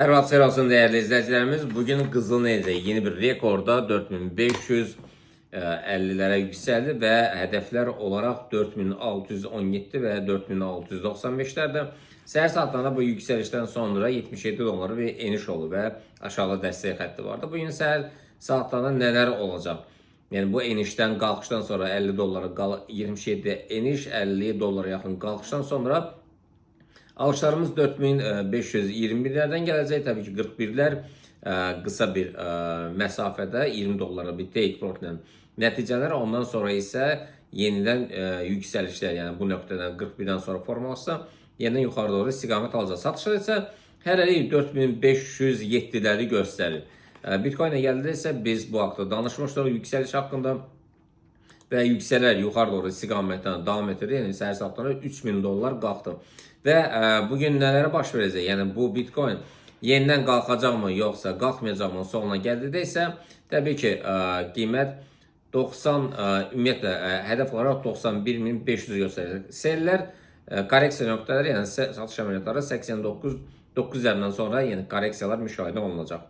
Hər vaxt xeyir olsun dəyərli izləyicilərimiz. Bugün qızıl necə yeni bir rekorda 4550-lərə yüksəldi və hədəflər olaraq 4617 və 4695-lərdə. Səhər saatlarında bu yüksəlişdən sonra 77 dollara bir eniş oldu və aşağıda dəstək xətti vardı. Bugün səhər saatlarında nələr olacaq? Yəni bu enişdən, qalxışdan sonra 50 dollara 27 eniş, 50 dollara yaxın qalxışdan sonra alışlarımız 4521-lərdən gələcək. Təbii ki, 41-lər qısa bir məsafədə 20 dollara bir take profitlə nəticələnər. Ondan sonra isə yenidən yüksəlişlər, yəni bu nöqtədən 41-dən sonra formalaşsa, yenidən yuxarı doğru istiqamət alacaq. Satışlar isə hələlik 4507-ləri göstərir. Bitcoin-ə gəldikdə isə biz bu haqda danışmışdıq, yüksəliş haqqında və yüksələr yuxarı doğru istiqamətdən davam etdirdi. Yəni səhər saatları 3000 dollar qalxdı. Və bugün nələrə baş verəcək? Yəni bu Bitcoin yenidən qalxacaqmı, yoxsa qalxmayacaqmı sonuna gəldikdə isə təbii ki, qiymət 90 ümumiyyətlə hədəf olaraq 91.500 göstərir. Selllər korreksiya nöqtələri, yəni satış əməliyyatları 89 9-dən sonra yəni korreksiyalar müşahidə olunacaq.